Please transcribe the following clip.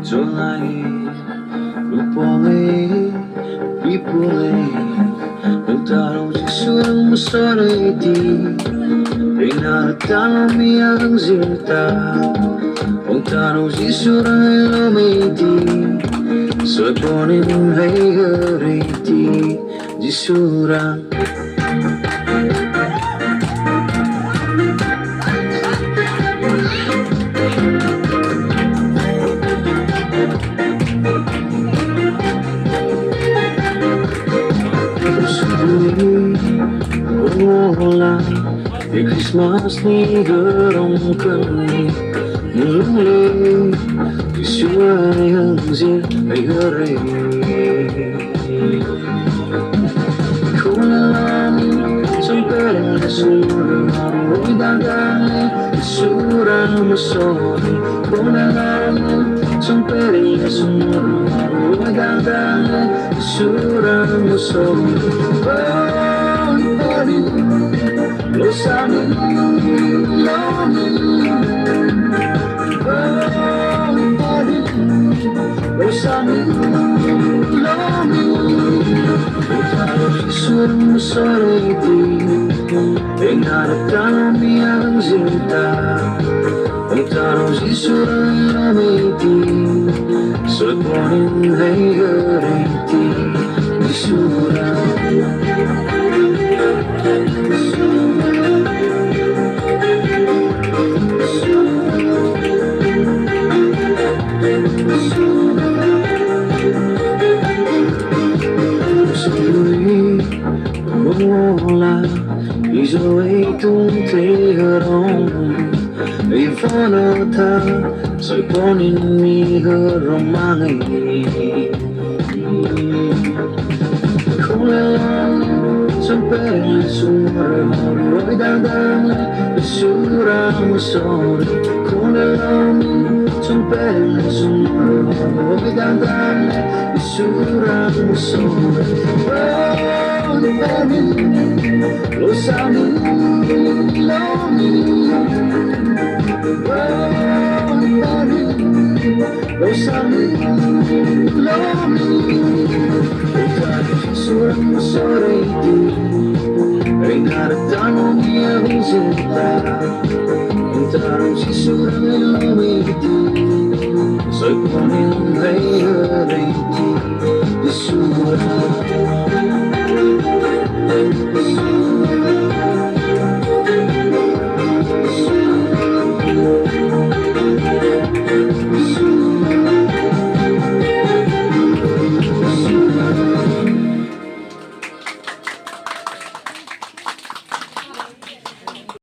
Chulai Lupole Pipule Utaro Jisurang Musoreti Rinatano Miang Zirta Utaro Jisurang Ilometi Soiponin Heihereti Jisurang. Christmas ni gerong kami Nulung Isuai hangzir ay hare Kulang sampai surang dagang surang musori Kulang sampai surang dagang surang musori Lo